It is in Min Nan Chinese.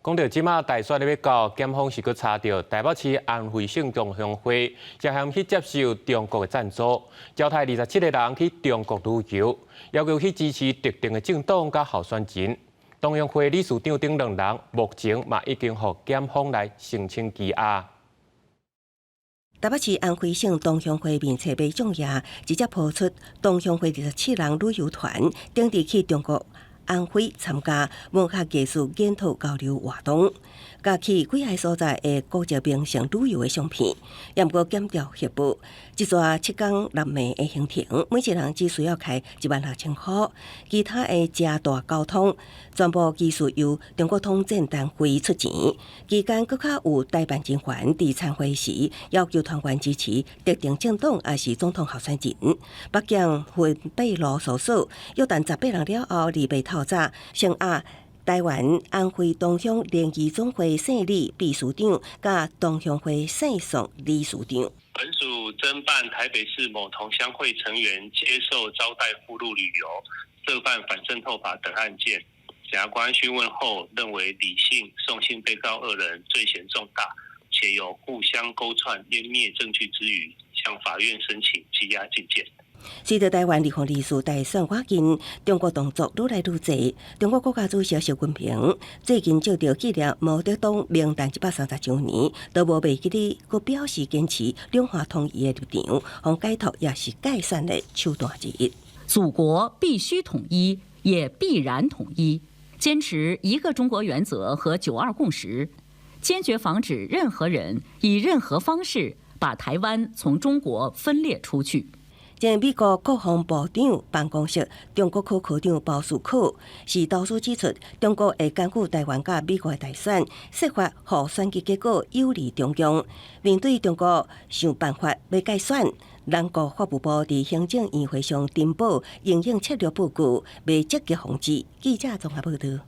講到這馬大選咧欲到，檢方是閣查著台北市安徽省同鄉會涉嫌去接受中國的贊助，招刣27個人去中國旅遊，要求去支持特定的政黨佮候選人。同鄉會理事長等兩人目前嘛已經予檢方來申請羈押。台北市安徽省同鄉會面冊馬眾頁直接拋出同鄉會27人旅遊團，頂日去中國安徽參加文學藝術研討交流活動，佮去幾个所在的國際名勝旅遊的相片，也毋過檢調核報，這逝7天6暝的行程，每一人只需要開16,000箍，其他的食住交通全部技術由中國統戰單位出錢。期間閣較有代辦人員佇參會時要求團員支持特定政黨抑是總統候選人。北京魂八路搜索約談18人了後，28透早聲押台灣安徽同鄉聯誼總會姓李秘書長佮同鄉會姓宋理事長。本署偵辦台北市某同鄉會成員接受招待赴陸旅遊、涉犯反滲透法等案件，檢察官訊問後認為李姓、宋姓被告二人罪嫌重大，且有互相勾串湮滅證據之虞，向法院申請羈押禁見。隨著台灣立法人士大選倚近，中國動作愈來愈濟。中國國家主席習近平最近藉著紀念毛澤東冥誕130週年，都無袂記得閣表示堅持兩岸統一的立場，予解託也是蓋選的手段之一。祖國必須統一，也必然統一。堅持一個中國原則和九二共識，堅決防止任何人以任何方式把台灣從中國分裂出去。前美國國防部長辦公室中國科科長鮑斯可是投書指出，中國會干預台灣佮美國的大選，設法予選舉結果有利中共。面對中國想辦法欲蓋選，南國法務部佇行政院會上申報應應策略報告，欲積極防止。記者綜合報導。